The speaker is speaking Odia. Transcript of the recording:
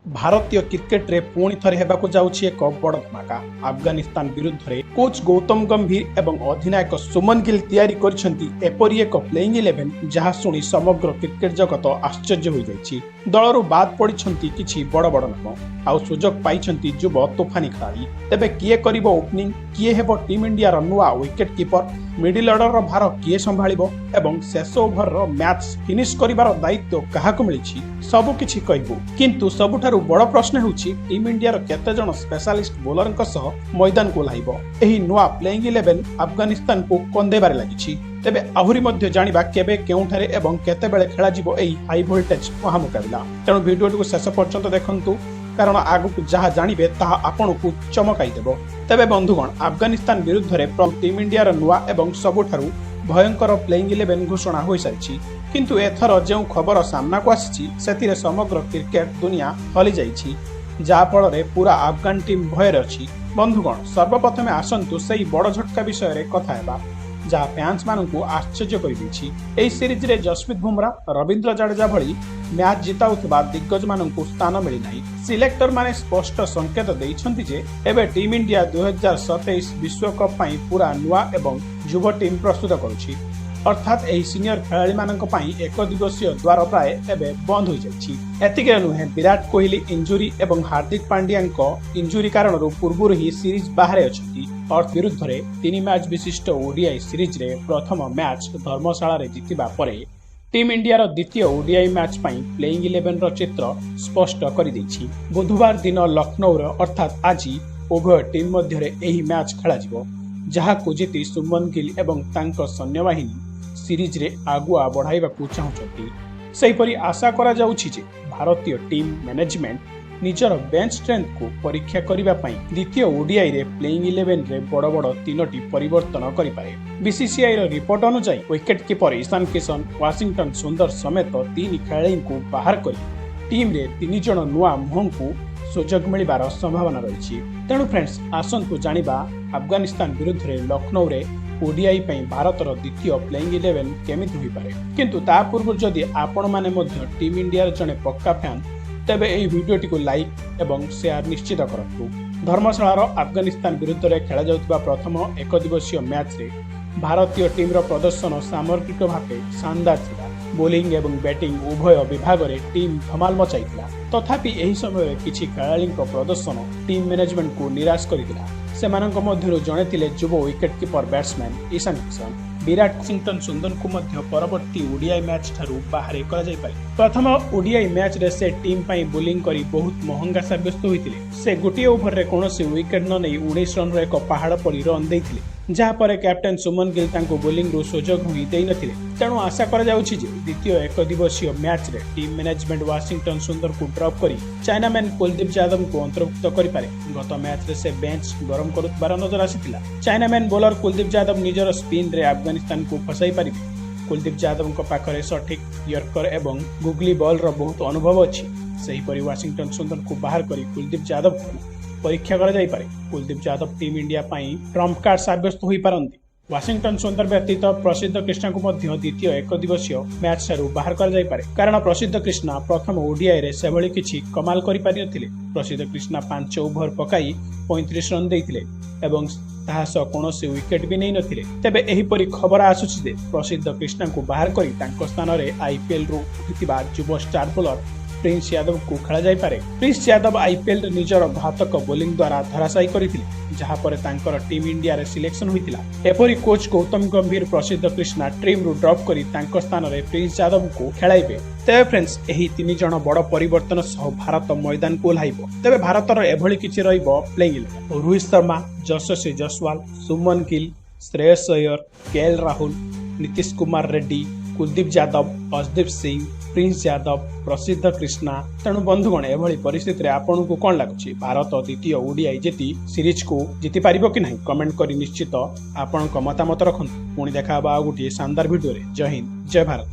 ଭାରତୀୟ କ୍ରିକେଟରେ ପୁଣି ଥରେ ହେବାକୁ ଯାଉଛି ଏକ ବଡ଼ ଧମାକା। ଆଫଗାନିସ୍ତାନ ବିରୁଦ୍ଧରେ କୋଚ୍ ଗୌତମ ଗମ୍ଭୀର ଏବଂ ଅଧିନାୟକ ଶୁଭମନ ଗିଲ୍ ତିଆରି କରିଛନ୍ତି ଏପରି ଏକ ପ୍ଲେଇଂ ଇଲେଭେନ୍, ଯାହା ଶୁଣି ସମଗ୍ର କ୍ରିକେଟ ଜଗତ ଆଶ୍ଚର୍ଯ୍ୟ ହୋଇଯାଇଛି। ଦଳରୁ ବାଦ୍ ପଡ଼ିଛନ୍ତି କିଛି ବଡ଼ ବଡ଼ ନାମ, ଆଉ ସୁଯୋଗ ପାଇଛନ୍ତି ଯୁବ ତୋଫାନି ଖେଳାଳି। ତେବେ କିଏ କରିବ ଓପନିଂ, କିଏ ହେବ ଟିମ୍ ଇଣ୍ଡିଆର ନୂଆ ୱିକେଟ କିପର, ମିଡିଲ ଅର୍ଡରର ଭାର କିଏ ସମ୍ଭାଳିବ ଏବଂ ଶେଷ ଓଭରର ମ୍ୟାଚ୍ ଫିନିଶ କରିବାର ଦାୟିତ୍ୱ କାହାକୁ ମିଳିଛି, ସବୁ କିଛି କହିବୁ। କିନ୍ତୁ ସବୁଠାରୁ ବଡ଼ ପ୍ରଶ୍ନ ହେଉଛି, ଟିମ୍ ଇଣ୍ଡିଆର କେତେ ଜଣ ସ୍ପେଶାଲିଷ୍ଟ ବୋଲରଙ୍କ ସହ ମଇଦାନକୁ ଓହ୍ଲାଇବ ଏହି ନୂଆ ପ୍ଲେଇଂ ଇଲେଭେନ୍ ଆଫଗାନିସ୍ତାନକୁ କନ୍ଦେଇବାରେ ଲାଗିଛି। ତେବେ ଆହୁରି ମଧ୍ୟ ଜାଣିବା କେବେ, କେଉଁଠାରେ ଏବଂ କେତେବେଳେ ଖେଳାଯିବ ଏହି ହାଇ ଭୋଲ୍ଟେଜ୍ ମହାମୁକାବିଲା। ତେଣୁ ଭିଡିଓଟିକୁ ଶେଷ ପର୍ଯ୍ୟନ୍ତ ଦେଖନ୍ତୁ, କାରଣ ଆଗକୁ ଯାହା ଜାଣିବେ ତାହା ଆପଣଙ୍କୁ ଚମକାଇ ଦେବ। ତେବେ ବନ୍ଧୁଗଣ, ଆଫଗାନିସ୍ତାନ ବିରୁଦ୍ଧରେ ଟିମ୍ ଇଣ୍ଡିଆର ନୂଆ ଏବଂ ସବୁଠାରୁ ଭୟଙ୍କର ପ୍ଲେଇଂ ଇଲେଭେନ୍ ଘୋଷଣା ହୋଇସାରିଛି। କିନ୍ତୁ ଏଥର ଯେଉଁ ଖବର ସାମ୍ନାକୁ ଆସିଛି, ସେଥିରେ ସମଗ୍ର କ୍ରିକେଟ ଦୁନିଆ ହଲିଯାଇଛି, ଯାହାଫଳରେ ପୁରା ଆଫଗାନ ଟିମ୍ ଭୟରେ ଅଛି। ବନ୍ଧୁଗଣ, ସର୍ବପ୍ରଥମେ ଆସନ୍ତୁ ସେଇ ବଡ଼ ଝଟକା ବିଷୟରେ କଥା ହେବା, ଯାହା ଫ୍ୟାନ୍ସ ମାନଙ୍କୁ ଆଶ୍ଚର୍ଯ୍ୟ କରିଦେଇଛି। ଏହି ସିରିଜରେ ଯଶପ୍ରୀତ ବୁମରା, ରବୀନ୍ଦ୍ର ଜାଡେଜା ଭଳି ମ୍ୟାଚ୍ ଜିତାଉଥିବା ଦିଗ୍ଗଜମାନଙ୍କୁ ସ୍ଥାନ ମିଳିନାହିଁ। ସିଲେକ୍ଟର ମାନେ ସ୍ପଷ୍ଟ ସଂକେତ ଦେଇଛନ୍ତି ଯେ ଏବେ ଟିମ୍ ଇଣ୍ଡିଆ 2027 ବିଶ୍ୱକପ୍ ପାଇଁ ପୁରା ନୂଆ ଏବଂ ଯୁବ ଟିମ୍ ପ୍ରସ୍ତୁତ କରୁଛି। ଅର୍ଥାତ୍ ଏହି ସିନିୟର ଖେଳାଳିମାନଙ୍କ ପାଇଁ ଏକ ଦିବସୀୟ ଦ୍ୱାର ପ୍ରାୟ ଏବେ ବନ୍ଦ ହୋଇଯାଇଛି। ଏତିକି ନୁହେଁ, ବିରାଟ କୋହଲି ଇଞ୍ଜୁରି ଏବଂ ହାର୍ଦ୍ଦିକ ପାଣ୍ଡ୍ୟାଙ୍କ ଇଞ୍ଜୁରି କାରଣରୁ ପୂର୍ବରୁ ହିଁ ସିରିଜ ବାହାରେ ଅଛନ୍ତି। ଅର୍ଥ ବିରୁଦ୍ଧରେ ତିନି ମ୍ୟାଚ୍ ବିଶିଷ୍ଟ ଓଡିଆଇ ସିରିଜରେ ପ୍ରଥମ ମ୍ୟାଚ୍ ଧର୍ମଶାଳାରେ ଜିତିବା ପରେ ଟିମ୍ ଇଣ୍ଡିଆର ଦ୍ୱିତୀୟ ଓଡିଆଇ ମ୍ୟାଚ୍ ପାଇଁ ପ୍ଲେଇଂ ଇଲେଭେନ୍ର ଚିତ୍ର ସ୍ପଷ୍ଟ କରିଦେଇଛି। ବୁଧବାର ଦିନ ଲକ୍ଷ୍ନୌର, ଅର୍ଥାତ୍ ଆଜି, ଉଭୟ ଟିମ୍ ମଧ୍ୟରେ ଏହି ମ୍ୟାଚ୍ ଖେଳାଯିବ, ଯାହାକୁ ଜିତି ଶୁଭମନ ଗିଲ୍ ଏବଂ ତାଙ୍କ ସୈନ୍ୟବାହିନୀ ସିରିଜରେ ଆଗୁଆ ବଢ଼ାଇବାକୁ ଚାହୁଁଛନ୍ତି। ସେହିପରି ଆଶା କରାଯାଉଛି ଯେ ଭାରତୀୟ ଟିମ୍ ମ୍ୟାନେଜମେଣ୍ଟ ନିଜର ବେଞ୍ଚ ଷ୍ଟ୍ରେନ୍ଥକୁ ପରୀକ୍ଷା କରିବା ପାଇଁ ଦ୍ୱିତୀୟ ଓଡିଆଇରେ ପ୍ଲେଇଂ ଇଲେଭେନରେ ବଡ଼ ବଡ଼ ତିନୋଟି ପରିବର୍ତ୍ତନ କରିପାରେ। ବିସିସିଆଇର ରିପୋର୍ଟ ଅନୁଯାୟୀ, ୱିକେଟ କିପର ଇଶାନ କିଶନ, ୱାଶିଂଟନ ସୁନ୍ଦର ସମେତ ତିନି ଖେଳାଳିଙ୍କୁ ବାହାର କରି ଟିମ୍ରେ ତିନି ଜଣ ନୂଆ ମୁହଁଙ୍କୁ ସୁଯୋଗ ମିଳିବାର ସମ୍ଭାବନା ରହିଛି। ତେଣୁ ଫ୍ରେଣ୍ଡସ୍, ଆସନ୍ତୁ ଜାଣିବା ଆଫଗାନିସ୍ତାନ ବିରୁଦ୍ଧରେ ଲକ୍ଷ୍ନୌରେ ଓଡିଆଇ ପାଇଁ ଭାରତର ଦ୍ୱିତୀୟ ପ୍ଲେଇଂ ଇଲେଭେନ୍ କେମିତି ହୋଇପାରେ। କିନ୍ତୁ ତା ପୂର୍ବରୁ ଯଦି ଆପଣମାନେ ମଧ୍ୟ ଟିମ୍ ଇଣ୍ଡିଆର ଜଣେ ପକ୍କା ଫ୍ୟାନ୍, ତେବେ ଏହି ଭିଡିଓଟିକୁ ଲାଇକ୍ ଏବଂ ସେୟାର ନିଶ୍ଚିତ କରନ୍ତୁ। ଧର୍ମଶାଳାର ଆଫଗାନିସ୍ତାନ ବିରୁଦ୍ଧରେ ଖେଳାଯାଉଥିବା ପ୍ରଥମ ଏକଦିବସୀୟ ମ୍ୟାଚ୍ରେ ଭାରତୀୟ ଟିମ୍ର ପ୍ରଦର୍ଶନ ସାମଗ୍ରିକ ଭାବେ ଶାନଦାର ଥିଲା। ବୋଲିଂ ଏବଂ ବ୍ୟାଟିଂ ଉଭୟ ବିଭାଗରେ ଟିମ୍ ଧମାଲ ମଚାଇଥିଲା। ତଥାପି ଏହି ସମୟରେ କିଛି ଖେଳାଳିଙ୍କ ପ୍ରଦର୍ଶନ ଟିମ୍ ମ୍ୟାନେଜମେଣ୍ଟକୁ ନିରାଶ କରିଥିଲା। ସେମାନଙ୍କ ମଧ୍ୟରୁ ଜଣେ ଥିଲେ ଯୁବ wicket keeper batsman Ishan Kishan. Virat, Washington ସୁନ୍ଦରଙ୍କୁ ମଧ୍ୟ ପରବର୍ତ୍ତୀ ଓଡିଆଇ ମ୍ୟାଚ୍ ଠାରୁ ବାହାରେ କରାଯାଇପାରେ। ପ୍ରଥମ ଓଡିଆଇ ମ୍ୟାଚ୍ରେ ସେ ଟିମ୍ ପାଇଁ ବୋଲିଂ କରି ବହୁତ ମହଙ୍ଗା ସାବ୍ୟସ୍ତ ହୋଇଥିଲେ। ସେ ଗୋଟିଏ ଓଭରରେ କୌଣସି ୱିକେଟ୍ ନ ନେଇ 19 ରନ୍ର ଏକ ପାହାଡ଼ ପରି ରନ୍ ଦେଇଥିଲେ, ଯାହାପରେ କ୍ୟାପ୍ଟେନ୍ ଶୁଭମନ ଗିଲ୍ ତାଙ୍କୁ ବୋଲିଂରୁ ସୁଯୋଗ ହିଁ ଦେଇନଥିଲେ। ତେଣୁ ଆଶା କରାଯାଉଛି ଯେ ଦ୍ୱିତୀୟ ଏକଦିବସୀୟ ମ୍ୟାଚ୍ରେ ଟିମ୍ ମ୍ୟାନେଜମେଣ୍ଟ ୱାଶିଂଟନ ସୁନ୍ଦରକୁ ଡ୍ରପ୍ କରି ଚାଇନାମ୍ୟାନ୍ କୁଲଦୀପ ଯାଦବଙ୍କୁ ଅନ୍ତର୍ଭୁକ୍ତ କରିପାରେ। ଗତ ମ୍ୟାଚ୍ରେ ସେ ବେଞ୍ଚ ଗରମ କରୁଥିବାର ନଜର ଆସିଥିଲା। ଚାଇନାମ୍ୟାନ୍ ବୋଲର କୁଲଦୀପ ଯାଦବ ନିଜର ସ୍ପିନ୍ରେ ଆଫଗାନିସ୍ତାନକୁ ଫସାଇ ପାରିବେ। କୁଲଦୀପ ଯାଦବଙ୍କ ପାଖରେ ସଠିକ୍ ୟର୍କର ଏବଂ ଗୁଗଲି ବଲ୍ର ବହୁତ ଅନୁଭବ ଅଛି। ସେହିପରି ୱାଶିଂଟନ ସୁନ୍ଦରଙ୍କୁ ବାହାର କରି କୁଲଦୀପ ଯାଦବଙ୍କୁ ପରୀକ୍ଷା କରାଯାଇପାରେ। କୁଲଦୀପ ଯାଦବ ଟିମ୍ ଇଣ୍ଡିଆ ପାଇଁ ଟ୍ରମ୍ପ କାର୍ଡ ସାବ୍ୟସ୍ତ ହୋଇପାରନ୍ତି। ୱାଶିଂଟନ ସୁନ୍ଦର ବ୍ୟତୀତ ପ୍ରସିଦ୍ଧ କ୍ରିଷ୍ଣାଙ୍କୁ ମଧ୍ୟ ଦ୍ୱିତୀୟ ଏକଦିବସୀୟ ମ୍ୟାଚ୍ ଠାରୁ ବାହାର କରାଯାଇପାରେ, କାରଣ ପ୍ରସିଦ୍ଧ କ୍ରିଷ୍ଣା ପ୍ରଥମ ଓଡିଆଇରେ ସେଭଳି କିଛି କମାଲ କରିପାରିନଥିଲେ। ପ୍ରସିଦ୍ଧ କ୍ରିଷ୍ଣା 5 ଓଭର ପକାଇ 35 ରନ୍ ଦେଇଥିଲେ ଏବଂ ତାହା ସହ କୌଣସି ୱିକେଟ୍ ବି ନେଇନଥିଲେ। ତେବେ ଏହିପରି ଖବର ଆସୁଛି ଯେ ପ୍ରସିଦ୍ଧ କ୍ରିଷ୍ଣାଙ୍କୁ ବାହାର କରି ତାଙ୍କ ସ୍ଥାନରେ ଆଇପିଏଲରୁ ଉଠିଥିବା ଯୁବ ଷ୍ଟାର ବୋଲର ପ୍ରିନ୍ସ ଯାଦବଙ୍କୁ ଖେଳାଯାଇପାରେ। ପ୍ରିନ୍ସ ଯାଦବ ଆଇପିଏଲରେ ନିଜର ଘାତକ ବୋଲିଂ ଦ୍ୱାରା ଧରାଶାୟୀ କରିଥିଲେ, ଯାହାପରେ ତାଙ୍କର ଟିମ୍ ଇଣ୍ଡିଆରେ ସିଲେକ୍ସନ ହୋଇଥିଲା। ଏପରି କୋଚ୍ ଗୌତମ ଗମ୍ଭୀର ପ୍ରସିଦ୍ଧ କ୍ରିଷ୍ଣା ଟିମ୍ରୁ ଡ୍ରପ୍ କରି ତାଙ୍କ ସ୍ଥାନରେ ପ୍ରିନ୍ସ ଯାଦବଙ୍କୁ ଖେଳାଇବେ। ତେବେ ଫ୍ରେଣ୍ଡସ୍, ଏହି ତିନି ଜଣ ବଡ଼ ପରିବର୍ତ୍ତନ ସହ ଭାରତ ମଇଦାନକୁ ଓହ୍ଲାଇବ। ତେବେ ଭାରତର ଏଭଳି କିଛି ରହିବ ପ୍ଲେଇଂ ଇଲେଭେନ୍: ରୋହିତ ଶର୍ମା, ଯଶସ୍ୱୀ ଜୟସ୍ୱାଲ, ଶୁଭମନ ଗିଲ୍, ଶ୍ରେୟସ ଅୟର, କେଏଲ ରାହୁଲ, ନୀତିଶ କୁମାର ରେଡ୍ଡି, କୁଲଦୀପ ଯାଦବ, ଅର୍ଶଦୀପ ସିଂ, ପ୍ରିନ୍ସ ଯାଦବ, ପ୍ରସିଦ୍ଧ କ୍ରିଷ୍ଣା। ତେଣୁ ବନ୍ଧୁଗଣ, ଏଭଳି ପରିସ୍ଥିତିରେ ଆପଣଙ୍କୁ କ'ଣ ଲାଗୁଛି? ଭାରତ ଦ୍ୱିତୀୟ ଓଡିଆଇ ଜିତି ସିରିଜକୁ ଜିତି ପାରିବ କି ନାହିଁ? କମେଣ୍ଟ କରି ନିଶ୍ଚିତ ଆପଣଙ୍କ ମତାମତ ରଖନ୍ତୁ। ପୁଣି ଦେଖା ହେବ ଆଉ ଗୋଟିଏ ଶାନଦାର ଭିଡିଓରେ। ଜୟ ହିନ୍ଦ, ଜୟ ଭାରତ।